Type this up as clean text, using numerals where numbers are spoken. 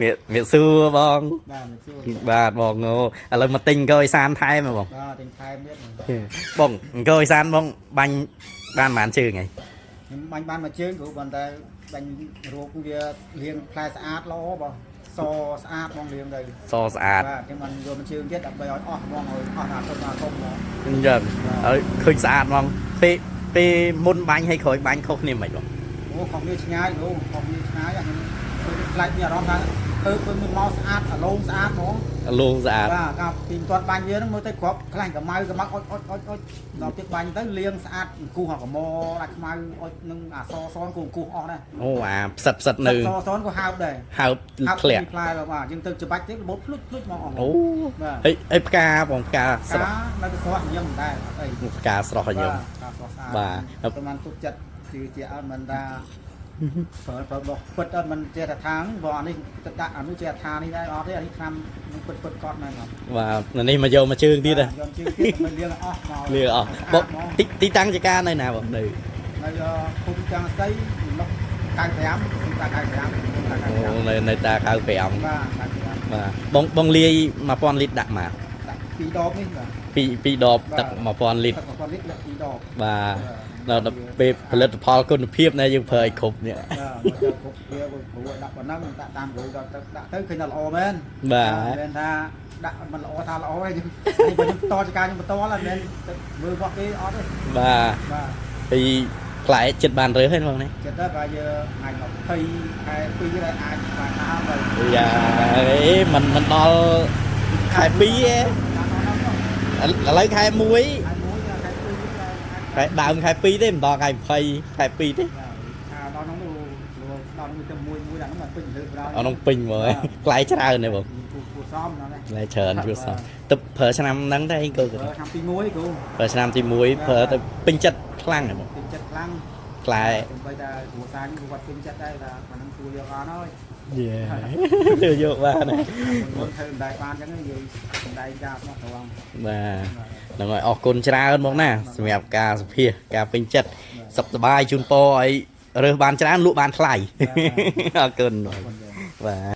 មានសួរបង បាទមានសួរ បាទបងអូឥឡូវមកទិញអង្គអេសានថែមហ៎បង បាទទិញថែមទៀត បងអង្គអេសានបងបាញ់បានប៉ុន្មានជើងហី ខ្ញុំបាញ់បានមួយជើងគ្រូប៉ុន្តែបាញ់រោគវាលាងផ្លែស្អាតល្អបងសស្អាតហ្មងលាងទៅ សស្អាត បាទខ្ញុំបានយកមួយជើងទៀតដើម្បីឲ្យអស់ហ្មងឲ្យអស់អាធំអាធំហ្មង អញ្ចឹងហើយឃើញស្អាតហ្មងពេលពេលមុនបាញ់ហើយក្រោយបាញ់ខុសគ្នាមិនបង អូខុសគ្នាឆ្ងាយគ្រូខុសគ្នាឆ្ងាយខ្ញុំឃើញខ្លាចមានអារម្មណ៍ថាធ្វើឃើញមកស្អាតអាឡូងស្អាតហ្មង លងស្អាត បាទកាលពីមិនទាន់បាញ់វាហ្នឹងមើលទៅគ្រាប់ខ្លាញ់កម្ៅកម្ៅអុចអុចអុចអុចដល់ទៀតបាញ់ទៅលាងស្អាតអង្គុះអាកម្មដាច់ខ្មៅអុចនឹងអាសសនគូអង្គុះអស់ដែរ អូអាផ្សិតផ្សិតនៅ សសនក៏ហើបដែរ ហើបធ្លាក់ ផ្លែបាទយើងទៅច្បាច់ទៀតរបូតភ្លុចភ្លុចមកអស់ អូ បាទ ហើយហើយផ្កាបងផ្កាស្រ កា ស់ នៅទៅស្រស់ញឹមដែរអត់អី ផ្កាស្រស់ឲ្យញឹម បាទការស្រស់ស្អាត បាទ ប្រហែលទុកចិត្តជឿជាក់អត់មិនថាប្រើប្រើរបស់ពិតអត់មិនចេះតែថាងព្រោះអានេះទៅដាក់អានោះចេះថានេះដែរអត់ទេអានេះឆ្នាំនឹងពិតពិតកត់មែនអត់ បាទនេះមកយកមកជើងទៀតហ៎ យកជើងទៀតមិនលាងអស់មក លាអស់បងទីទីតាំងចការនៅណាបងនៅ នៅឃុំចង្សីលុក95ឃុំតា95ឃុំតា អូ 95 នៅនៅតា95 បាទ95 បាទបងបងលាយ1000លីត្រដាក់មក ដាក់ពីរដបនេះបាទ ពីរពីរដបទឹក1000លីត្រ ទឹក1000លីត្រដាក់ពីរដប បាទដល់ដល់ពេលផលិតផលគុណភាពណាយើងប្រើឲ្យគ្រប់នេះ បាទមកយកគ្រប់វាគ្រូដាក់ប៉ុណ្ណឹងដាក់តាមគ្រូដល់ទៅដាក់ទៅឃើញថាល្អមែន បាទ មែនថាដាក់មិនល្អថាល្អហើយខ្ញុំនេះបើខ្ញុំបន្តចការខ្ញុំបន្តហើយមិនមែនទៅមើលរបស់គេអត់ទេ បាទ បាទ ពីផ្លែចិត្តបានរើសហើយបងនេះ ចិត្តទៅបើយើងថ្ងៃ20ខែ2ដែរអាចបានថាបើ យ៉ាអេមិនមិនដល់ខែ2ទេ ដល់ដល់ ឥឡូវខែ1 ខែ1ខែ2ដែរ ខែដើមខែ2ទេមិនដល់ខែ20ខែ2ទេ ថាដល់នោះដល់នោះទៅមួយមួយដល់នោះពេញលើក្រោយ អត់នោះពេញហ្មងផ្លែច្រើនទេបង គូគូសំដល់នេះ ផ្លែច្រើនគួរសមទៅប្រើឆ្នាំហ្នឹងតែអីក៏ ឆ្នាំទី1គ្រូ ប្រើឆ្នាំទី1ប្រើទៅពេញចិត្តខ្លាំងហ៎បង ពេញចិត្តខ្លាំង ផ្លែ បីតែគ្រួសារនេះគាត់ពេញចិត្តដែរថាអានឹងគួរយកបានហើយ យេ ទៅយកបានណា មុនធ្វើមិនដែរបានអញ្ចឹងនិយាយសម្ដែងការស្មោះត្រង់ បាទហ្នឹងហើយអរគុណច្រើនមកណាសម្រាប់ការសម្ភាសការពេញចិត្តសុខសប្បាយជូនពរឲ្យរើសបានច្រើនលក់បានថ្លៃអរគុណបាទ